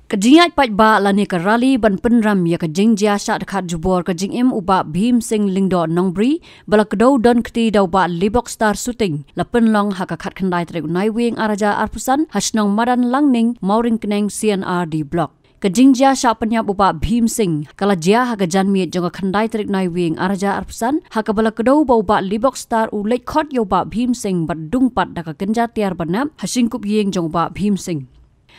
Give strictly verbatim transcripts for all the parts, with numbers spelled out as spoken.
Ka jingïaid paidbah lane ka rally ban pynrem ïa ka jingjia shah dkhot jubor ka jingim u Bah Bhim Singh Lyngdoh Nongbri, ba la kdew don kti da u Bah Libokstar Suting, la pynlong ha ka khatkhyndai tarik u Naiwieng ar hajar arphew san ha shnong Madan Langning, Mawryngkneng C and R D Block. Ka jingjia shah pynïap u Bah Bhim Singh ka la jia ha ka janmiet jong ka khyndai tarik Naiwieng ar hajar arphew san, ha kaba la kdew ba u Bah Libokstar u leit khot ïa u Bah Bhim Singh bad dung pat da ka kynja tiar ba nep ha shynkup ïing jong u Bah Bhim Singh.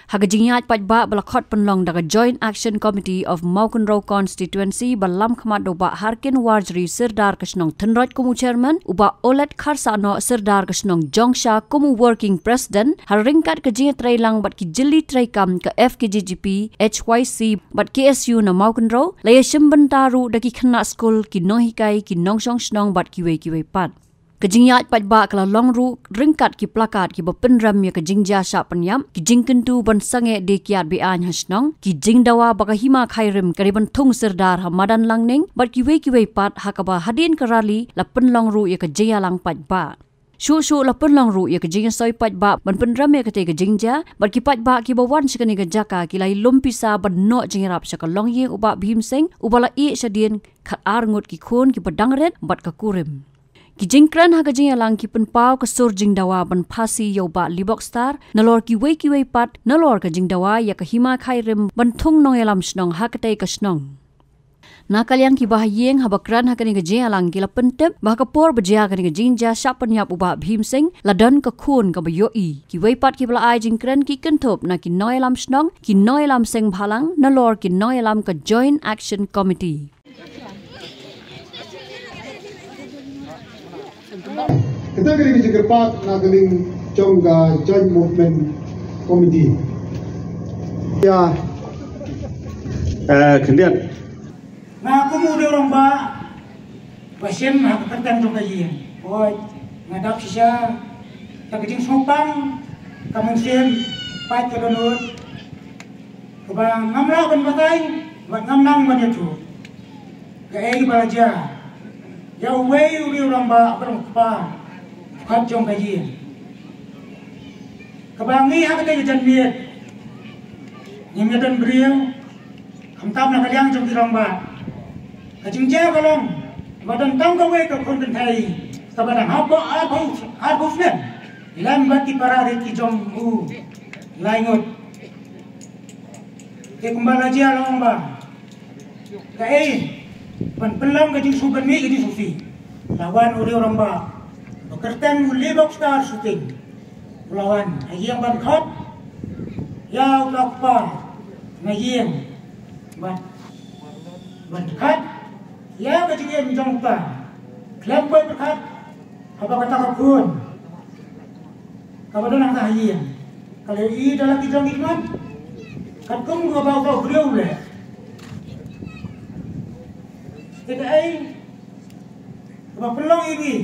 Ha ka jingïaid paidbah ba la khot pynlong da ka Joint Action Committee of Mawkynrew Constituency ba lam khmat da u Bah Harkin Warjri Sirdar ka shnong Thynroit kum u chairman, u Bah Olet Kharsahnoh Sirdar ka shnong Jongsha kum u working president, ha ryngkat ka jingïatreilang bad ki jylliew treikam ka F K J G P, H Y C bad K S U na Mawkynrew, la ïashim bynta ruh da ki khynnah skul, ki nonghikai, ki nongshong shnong bad kiwei kiwei pat. Ka jingïaid paidbah ka la long ruh ryngkat ki plakat kiba pynrem ïa ka jingjia shah pynïap, ki jingkyntu ban sangeh die kiad be-aiñ ha shnong, ki jingdawa ba ka hima Khyrim ka dei ban thung Sirdar ha Madan Langning bad kiwei kiwei pat, ha kaba hadien ka rally la pynlong ruh ïa ka jingïalang paidbah. Shuh shuh la pynlong ruh ïa ka jingïasoi paidbah ban pynrem ïa katei ka jingjia, bad ki paidbah kiba wan sha kane ka jaka ki la ïalum pisa ban noh jingïarap sha ka longïing u Bah Bhim Singh uba la ïeh shadien, khat ar ngut ki khun kiba dang rit bad ka kurim. Ki jingkren ha ka jingïalang ki pynpaw ka sur jingdawa ban phasi ïa u Bah Libokstar, nalor kiwei kiwei pat, nalor ka jingdawa ïa ka hima Khyrim ban thung nongïalam shnong ha katei ka shnong. Na ka liang kiba ha ïing, haba kren ha kane ka jingïalang ki la pyntip ba ha ka por ba jia kane ka jingjia shah pynïap u Bah Bhim Singh, la don ka khun kaba ïohi. Kiwei pat kiba la ai jingkren ki kynthup na ki nongïalam shnong, ki nongïalam seng bhalang, nalor ki nongïalam ka Joint Action Committee. Kita kini kita kerpat nak keling jong ka Joint Movement Committee. Ya. Eh, khyndiat. Nga kum u dei u rangbah ba shim ha ka kyrteng jong ka ïing. Hooid, nga dap shisha da ka jingsngewpang, ka mynsiem pat ka dohnud, kaba ngam lah ban batai bad ngam nang ban ïathuh. Kaei ba la jia ïa uwei u rangbah, ba long u kpa, u khat jong ka ïing. Kaba ngi ha katei ka janmiet ngim ïadon briew, khamtam na ka liang jong ki rangbah. Ka jingjia ka long ba don tang kawei ka khun kynthei kaba dang hap arphew, arphew snem. Lem bad ki para rit ki jong u lai ngut. Te kumba la jia la ong ba kaei ban pynlong ka jingsngewbha, ka jingsngewsih. La wan u rangbah ba kyrteng u Libokstar Suting, u la wan ha ïing ban khot ïa uta u kpa na ïing, ban, ban khot ïa ka jingim jong uta. Khlem poi pyrkhat, haba kata ka khun kaba don hangta ha ïing ka la ïohi da la ki jong ki khmat, katkum kaba uta u briew u leh. Te kaei kaba pynlong ïa ngi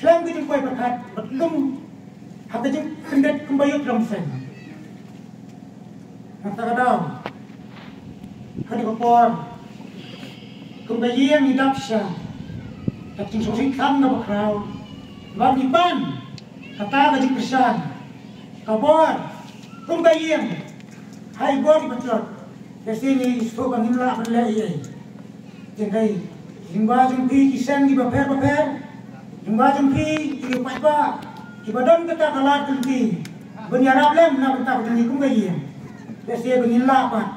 khlem ka jingpoi pyrkhat bad lum ha ka jingkyndit kumba ïoh pynlong seng. Nangta ka daw, ka dei ka por, kum ka ïing ngi dap sha, dap jingsngewsih kaba khraw, bad ngi pan kata ka jingkyrshan, ka bor, kum ka ïing, ha i bor i bajot, ka sngi ngi sngewthuh ba ngim lah ban leh ei ei. Te hynrei lyngba jong phi ki seng kiba pher bapher, lyngba jong phi ki paidbah kiba don kata ka lad ka lynti ban ïarap lem na bynta ka jong ngi kum ka ïing. Te shisha ba ngin lah pat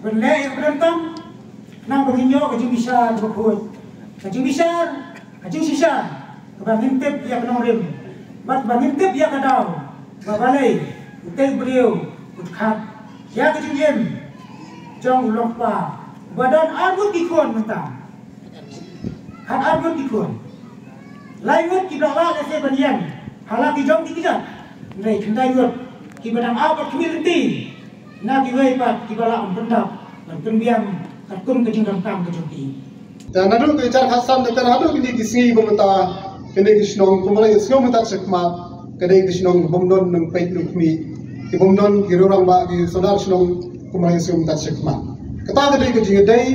ban leh ïa kaba donkam, khnang ba ngin ïoh ka jingbishar kaba khuid, ka jingbishar, ka jingshisha, kaba ngin tip ïa ka nongrim bad ba ngin tip ïa ka daw ba balei utei u briew u dkhat ïa ka jingim jong u longkpa ba don ar ngut ki khun mynta. Khat ar ngut ki khun. Lai ngut kiba lah lehse ban ïeng ha la ki jong ki kjat. Hynrei khyndai ngut kiba dang ap bad khmih lynti na kiwei pat kiba lah ban pyndap ban pynbiang katkum ka jingdonkam ka jong ki. Te naduh ka jar khatsan te naduh kine ki sngi ba mynta, kine ki shnong kumba la ïohsngew mynta shakhmat, ka dei ki shnong ki bym don nongpeit nongkhmih, ki bym don ki rangbah, ki sordar shnong kumba la ïohsngew mynta shakhmat. Kata ka dei ka jingïadei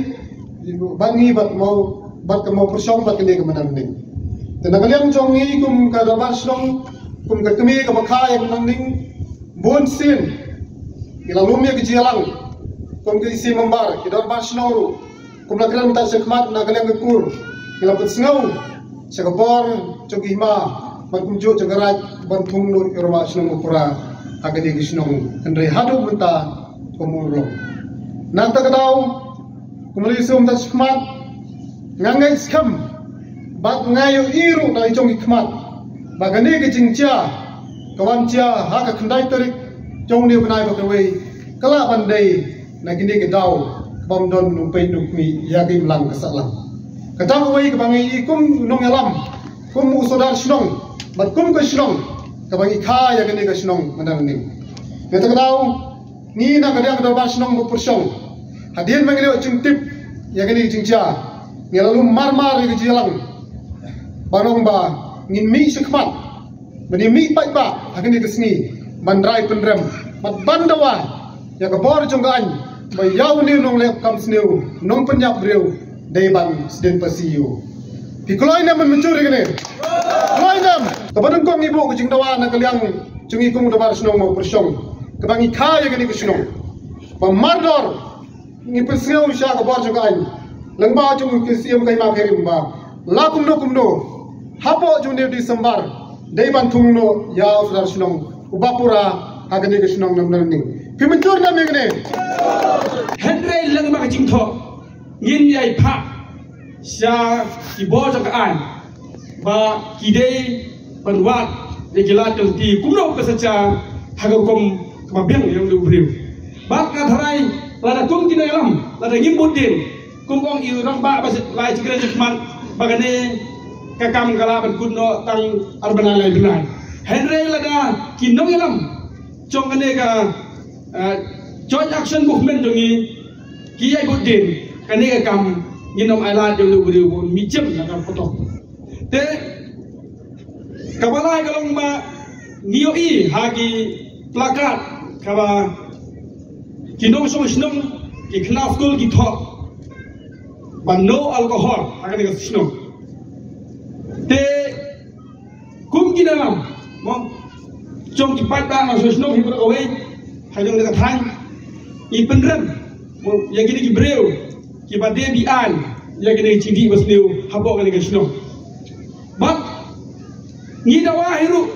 bad ngi, bad ka mawpyrshong bad kane ka Madan Langning. Te na ka liang jong ngi kum ka dorbar shnong, kum ka kmie kaba kha ïa ka Madan Langning, bun sien Ngi la lum ïa ka jingïalang kum ki C M member, ki dorbar shnong ruh, kum la kren mynta sha khmat na ka liang ka kur, ngi la pynsngew sha ka bor jong ki hima bad kumjuh jong ka raid ban thung noh ïa u rangbah shnong Mawpura ha kane ka shnong, hynrei haduh mynta kam urlong. Na kata ka daw, kum la ïashem mynta sha khmat, nga ngeit skhem bad nga ïohi ruh na i jong i khmat ba kane ka jingjia ka wan jia ha ka khyndai tarik jong une u bnai ba kawei, ka lah ban dei na kine ki daw kaba ym don u peit u khmih ïa ka imlang ka sahlang. Kata kawei kaba ngi i kum u nongïalam, kum u sordar shnong bad kum ka shnong kaba ngi kha ïa kane ka shnong mynta mynnin. Kata ka daw, ngi na ka liang ka dorbar shnong Mawpyrshong, hadien ba ngi la ïoh jingtip ïa kane ka jingjia, ngi la lum marmar ïa ka jingïalang ban ong ba ngin mih sha khmat, ban ïa mih paidbah ha kane ka sngi, ban rai pynrem bad ban dawa ïa ka bor jong ka aiñ ba ïa une u nongleh kam sniew, nongpynïap briew, dei ban sdien phasi ïa u. Phi kloi ne em ban mynjur ïa kane? Kloi ne em? Kaba nyngkong ngi buh ka jingdawa na ka liang jong ngi kum u dorbar shnong Mawpyrshong, kaba ngi kha ïa kane ka shnong, ba mardor ngi pynsngew sha ka bor jong ka aiñ lyngba jong u C M ka hima ka rim ba la kumno kumno hapoh jong une u December dei ban thung noh ïa u sordar shnong u Bah Pura ha kane ka shnong Namdang Ning. Phi mynjur ne em ïa kane? Hynrei lyngba ka jingthoh ngin ïai phah sha ki bor jong ka aiñ ba ki dei ban wad ïa ki lad ki lynti kumno ka sa jia ha ka rukom kaba biang ïa une u briew. Bad nga tharai lada kum ki nongïalam, lada ngim bud dien, kum ong i rangbah ba lai jingkren jingkhmat ba kane ka kam ka lah ban kut noh tang ar bnai lai bnai. Hynrei lada ki nongïalam jong kane ka, eh, Joint Action Movement jong ngi ki ïai bud dien, kane ka kam ngin ym ailad ïa une u briew ban mih jem na ka photo. Te kaba lai ka long ba ngi ïohi ha ki placard kaba ki nongshong shnong, ki khynnah skul ki thoh ba no alcohol ha kane ka shnong. Te kum ki nongïalam, mo, jong ki paidbah nongshong shnong hi baroh kawei ha jong ka thaiñ, ngi pynrem, mo, ïa kine ki briew kiba dei ban aiñ ïa kine ki jingdih basniew hapoh kane ka shnong. Bad ngi dawa hi ruh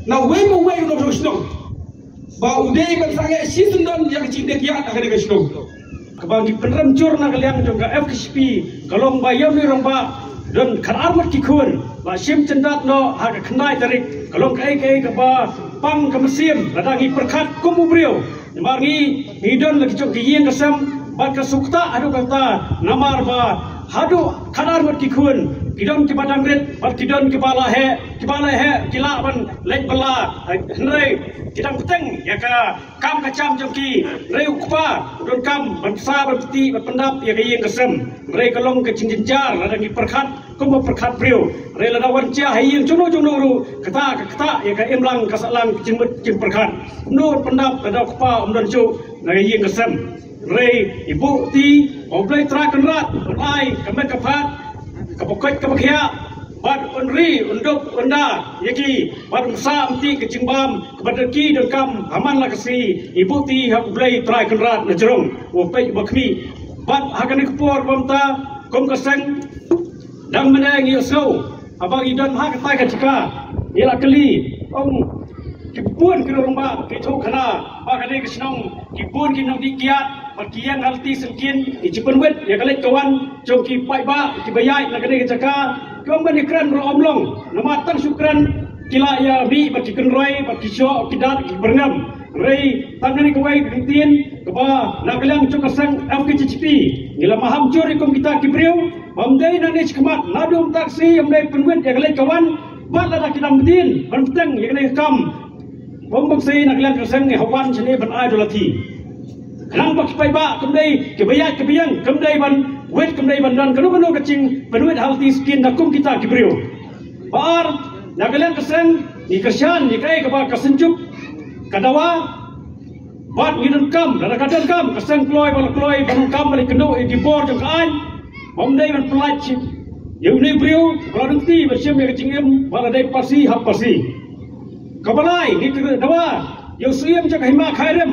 na uwei pa uwei u nongshong shnong ba u dei ban sangeh shisyndon ïa ka jingdie kiad ha kane ka shnong. Kaba ngi pynrem jur na ka liang jong ka F K J P ka long ba ïa une u rangbah don khatar ngut ki khun ba shim jyndat noh ha ka khyndai tarik, ka long kaei kaei kaba pang ka mynsiem lada ngi pyrkhat kum u briew. Namar ngi, ngi don la ki jong ki ïing ki sem bad ka suk ktah haduh katta, namar ba haduh khatar ngut ki khun ki don kiba dang rit bad ki don kiba la heh, kiba la heh ki lah ban leit bylla, hynrei ki dang bteng ïa ka kam ka jam jong ki. Hynrei u kpa u donkam ban sa ban pyntih ban pyndap ïa ka ïing ka sem. Hynrei ka long ka jingjynjar lada ngi pyrkhat kumba pyrkhat briew. Hynrei lada wan jia ha ïing jongno jongno ruh, kata ka ktah ïa ka imlang ka sahlang ka jingmut jingpyrkhat. Kumno ban pyndap lada u kpa um don shuh na ka ïing ka sem? Hynrei i buh ti ba U Blei Trai Kynrad un ai ka met ka phad, kaba koit kaba khiah, bad un ri un duk un da ïa ki, bad un sa umtih ka jingbam kaba donkam ha man la ka sngi. I buh ti ha U Blei Trai Kynrad na jrong, uba peit uba khmih. Bad ha kane ka por ba mynta kum ka seng dang mynne ngi ïohsngew haba ngi don ha katai ka jaka, ngi la kylli, ong ki bun ki nongrangbah ki thoh khana ba kane ka shnong ki bun ki nongdih kiad bad ki ïeng ha lynti syngkien, ki ju pynwit ïa ka leit ka wan jong ki paidbah kiba ïaid na kane ka jaka. Ki ong ban ïakren ruh ym long, namar tang shu kren ki la ïa mih bad ki kynroi bad ki shoh ki dat ki byrngem. Hynrei tang kane kawei ka ktien kaba na ka liang jong ka seng F K J G P ngi la maham jur ïa kum kita ki briew, ba ym dei nangne shakhmat, naduh mynta ka sngi ym dei pynwit ïa ka leit ka wan. Bad lada ki dang bteng ban bteng ïa kane ka kam, ba ym bym sei na ka liang ka seng ngi hap wan shane ban ai da lati. Khnang ba ki paidbah kam dei kiba ïaid kiba ïeng, kam dei ban wit, kam dei ban don kano kano ka jingpynwit ha lynti syngkien da kum kita ki briew. Ba ar, na ka liang ka seng ngi kyrshan ïa kaei kaba ka Synjuk ka dawa. Bad ngi donkam, lada ka donkam ka seng kloi ba la kloi, ba donkam ba la kynduh ïa ki bor jong ka aiñ, ba ym dei ban pyllait ïa une u briew ba la dang ti ba shim ïa ka jingim, ba la dei phasi hap phasi. Kaba lai, ngi kyrdawa ïa u Syiem jong ka hima Khyrim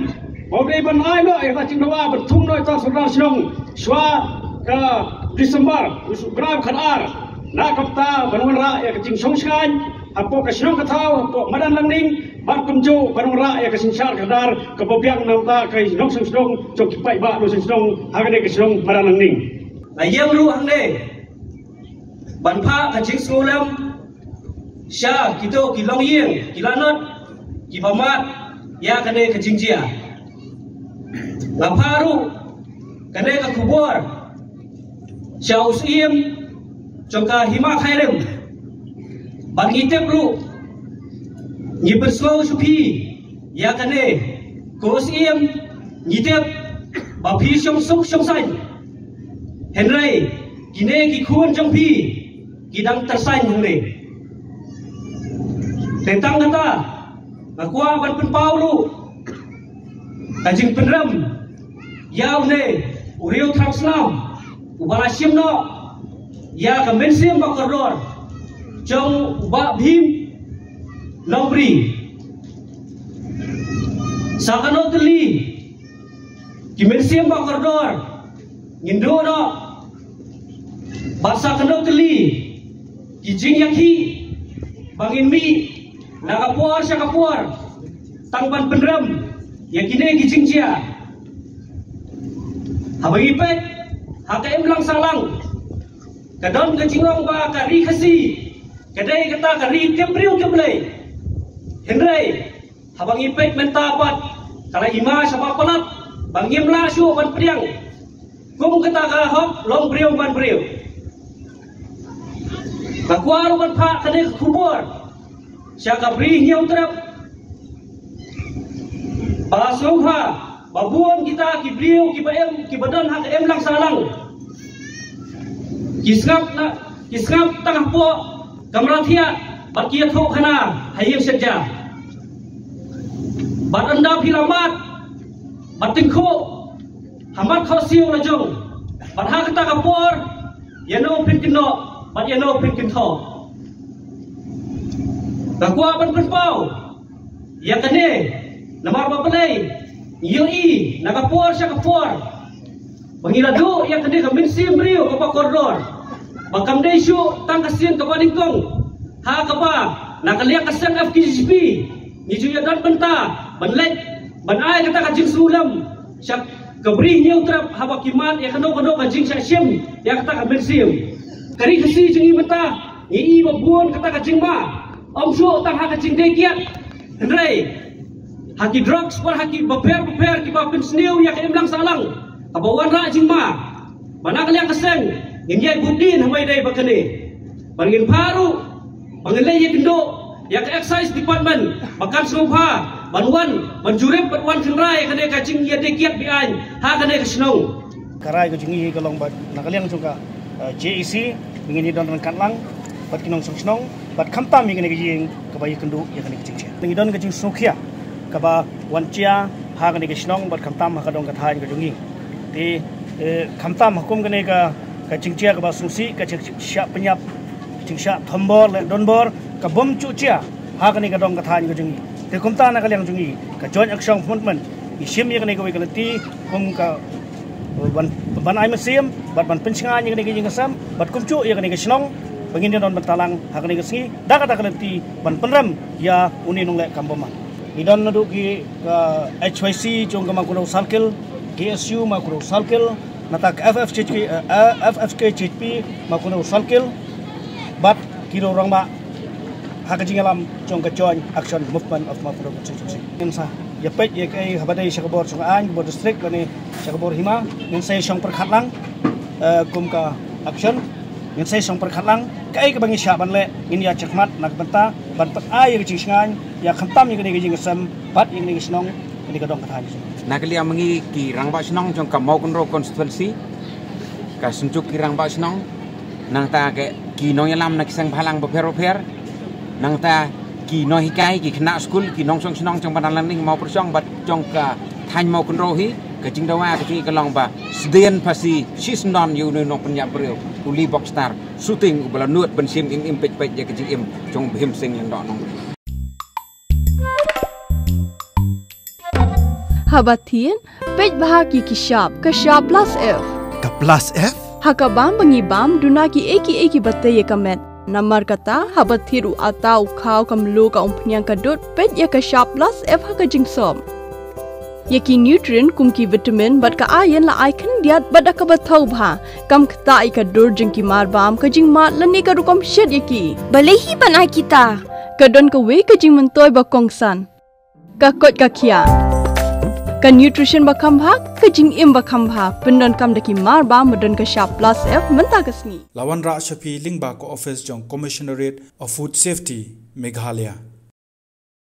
Ba u dei ban ai noh ïa ka jingdawa ban thung noh ïa uta u sordar shnong shuwa ka December u shu bnai khatar. Na ka bynta ban wanrah ïa ka jingshong shngaiñ hapoh ka shnong ka thaw, hapoh madan Langning, bad kumjuh ban wanrah ïa ka synshar khadar kaba biang na ka bynta ki nongshong shnong jong ki paidbah nongshong shnong ha kane ka shnong madan Langning. La ïeng ruh hangne ban phah ka jingsngewlem sha kito ki longïing ki lanot kiba mad ïa kane ka jingjia. Nga phah ruh kane ka khubor sha u Syiem jong ka Hima Khyrim, bad ngi tip ruh, ngi pynsngew sha phi ïa kane, ko Syiem, ngi tip ba phi shong suk shong saiñ. Hynrei kine ki khun jong phi ki dang tyrsañ hangne. Te tang kata, nga kwah ban pynpaw ruh ka jingpynrem ïa une u riew thrang snam uba la shim noh ïa ka mynsiem ba kordor jong u Bah Bhim Nongbri. Sa kano tylli ki mynsiem ba kordor ngin duh noh, bad sa kano tylli ki jingïakhih ba ngin mih na ka por sha ka por tang ban pynrem ïa kine ki jingjia. Haba ngi peit ha ka imlang sahlang, ka don ka jingong ba ka ri Khasi ka dei kata ka ri tip briew tip Blei. Hynrei haba ngi peit mynta pat, ka la i ma shaba palat ba ngim lah shuh ban pdiang kum kata ka hok long briew man briew. Nga kwah ruh ban phah kane ka khubor sha ka Bri Hynñiewtrep, ba la sngewbha ba bun kita ki briew kiba im, kiba don ha ka imlang sahlang, ki sngap na, ki sngap tang hapoh kamra thiah bad ki ïathuh khana ha ïing shet ja. Bad ynda phi la mad bad tyngkhuh ha mat khohsiew la jong, bad ha kata ka por ïa no phin kynnoh bad ïa no phin kynthoh. Nga kwah ban pynpaw ïa kane namar ba balei ngi ïohi na ka por sha ka por ba ngi la duh ïa kane ka mynsiem briew kaba kordor, ba kam dei shuh tang ka sien kaba nyngkong, ha kaba na ka liang ka seng F K J G P ngi ju ïa don bynta ban leit ban ai kata ka jingsngewlem sha ka Bri Hynñiewtrep haba ki mad ïa kano kano ka jingshah shim ïa kata ka mynsiem. Ka ri Khasi jong ngi mynta ngi i ba bun kata ka jingma, ym shuh tang ha ka jingdei kiad, hynrei ha ki drugs bad ha ki bapher bapher kiba pynsniew ïa ka imlang sahlang kaba wanrah jingma. Ba na ka liang ka seng ngin ïai bud dien ha ba ïadei bad kane. Ba ngin phah ruh ba ngin leit ïakynduh ïa ka Excise Department ba kan sngewbha ban wan ban jurip bad wan kynrei ïa kane ka jingïadei kiad be-aiñ ha kane ka shnong. Ka rai ka jong ngi ka long ba na ka liang jong ka, eh, J A C, ngin ïa don ryngkat lang bad ki nongshong shnong bad khamtam ïa kane ka ïing kaba ïakynduh ïa kane ka jingjia. Ngi don ka jingsngewkhia kaba wan jia ha kane ka shnong bad khamtam ha ka dong ka thaiñ ka jong ngi. Te, eh, khamtam ha kum kane ka, ka jingjia kaba sngewsih, ka jingshah pynïap, jingshah thombor leh donbor ka bym ju jia ha kane ka dong ka thaiñ ka jong ngi. Te kumta na ka liang jong ngi ka Joint Action Movement ngi shim ïa kane kawei ka lynti kum ka, eh, ban, ban ai mynsiem bad ban pynshngaiñ ïa kane ka ïing ka sem bad kumjuh ïa kane ka shnong ba ngin ïa don bynta lang ha kane ka sngi da kata ka lynti ban pynrem ïa une u nongleh kam bymman. Ngi don naduh ki ka H Y C jong ka Mawkynrew Circle, K S U Mawkynrew Circle, nangta ka F F K J P, eh, F F K J P Mawkynrew Circle bad ki rangbah ha ka jingïalam jong ka Joint Action Movement of Mawkynrew Constituency. Ngin sa ïa peit ïa kaei haba dei sha ka bor jong ka aiñ, ka bor district lane sha ka bor hima, ngin sa ïa shong pyrkhat lang, eh, kum ka action, ngin sa ïa shong pyrkhat lang kaei kaba ngi shah ban leh, ngin ïa shakmat na ka bynta ban pyni ïa ka jingshngaiñ ïa khamtam ïa kane ka ïing ka sem bad ïa kane ka shnong, kane ka dong ka thaiñ. Na ka liang ma ngi ki rangbah shnong jong ka Mawkynrew Constituency, ka Synjuk ki Rangbah Shnong, nangta ki nongïalam na ki seng bhalang bapher bapher, nangta ki nonghikai, ki khynnah skul, ki nongshong shnong jong madan Langning, Mawpyrshong bad jong ka thaiñ Mawkynrew hi, ka jingdawa ka jong ngi ka long ba sdien phasi shisyndon ïa une u nongpynïap briew u Lee Bokstar Suting uba la nud ban shim im im peit peit ïa ka jingim jong u Bhim Singh Lyngdoh Nongbri. Haba thied, peit bha ki ki shap, ka shap plus F. Ka plus F? Ha ka bam ba ngi bam, duna ki ei ki ei ki ba tei ïa ka met. Namar kata, haba thied u ata, u khaw, ka mluh, ka umphniang, ka dud, peit ïa ka shap plus F ha ka jingsop. Ïa ki nutrient kum ki vitamin bad ka iron la ai khyndiat bad da kaba thaw bha. Kam ktah ïa ka dur jong ki marbam, ka jingmad lane ka rukom shet ïa ki. Balei hi ban ai kita? Ka don kawei ka jingmyntoi ba kongsan. Ka koit ka khiah. Ka nutrition ba kham bha, ka jingim ba kham bha. Pyndonkam da ki marbam ba don ka shap plus F mynta ka sngi. La wanrah sha phi lyngba ka office jong Commissionerate of Food Safety, Meghalaya.